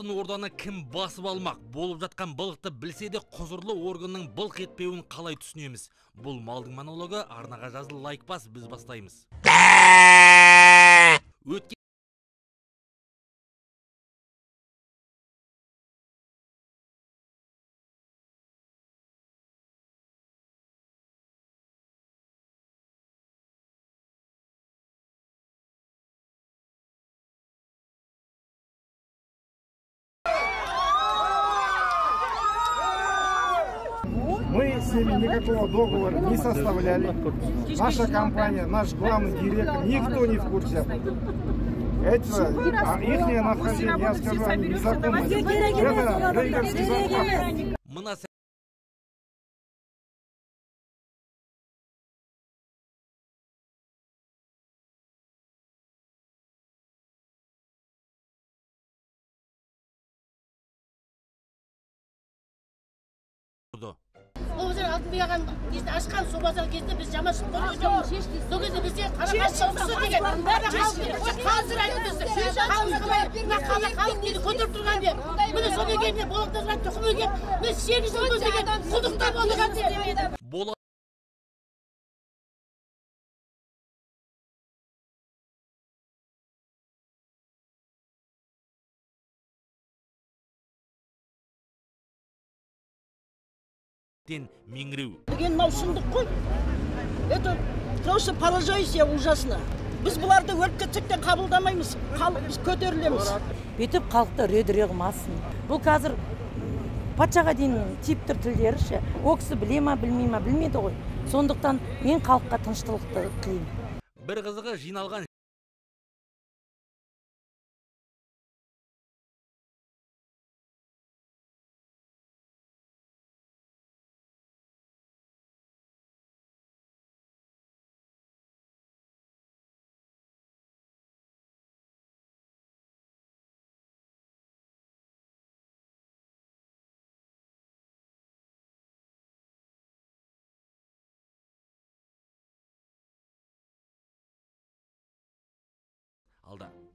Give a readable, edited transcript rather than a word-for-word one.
Алтын орданы кім басып алмақ? Болып жатқан былықты білсе де құзырлы органның былқ етпеуін қалай түсінеміз? Бұл малдың монологы, арнаға жазыл, лайк бас, біз бастаймыз. Өткен Мы с ними никакого договора не составляли. Наша компания, наш главный директор, никто не в курсе. Это их нахождение, я скажу, они незаконно. Это рейдерский захват. Мына Ол біздер Алтынбек ағаның кезінде ашқан су базар кезінде біз жаманшылық көрген жоқпыз. Сол кезде бізде қарақшы деген қазір айтты, мына қала халық мені көтеріп тұрған деп. Міне содан кейін міне Болат Назарбаев тұқымы келіп, міне 8 жыл көздеген құлдықта болдық деп. Меңіреу. Деген мынау сұмдық қой. Это просто поражаюсь я ужасно. Біз бұларды өліп кетсек те қабылдамаймыз. Халық біз көтерілеміз. Бүйтіп халықты үре-дүре қылмасын. Бұл қазір патшаға дейін тиіп тұр тілдері ше. О кісі біле ма, білмей ма, білмейді ғой. Сондықтан мен халыққа тыныштылықты тілеймін. Бір қызығы жиналған алда.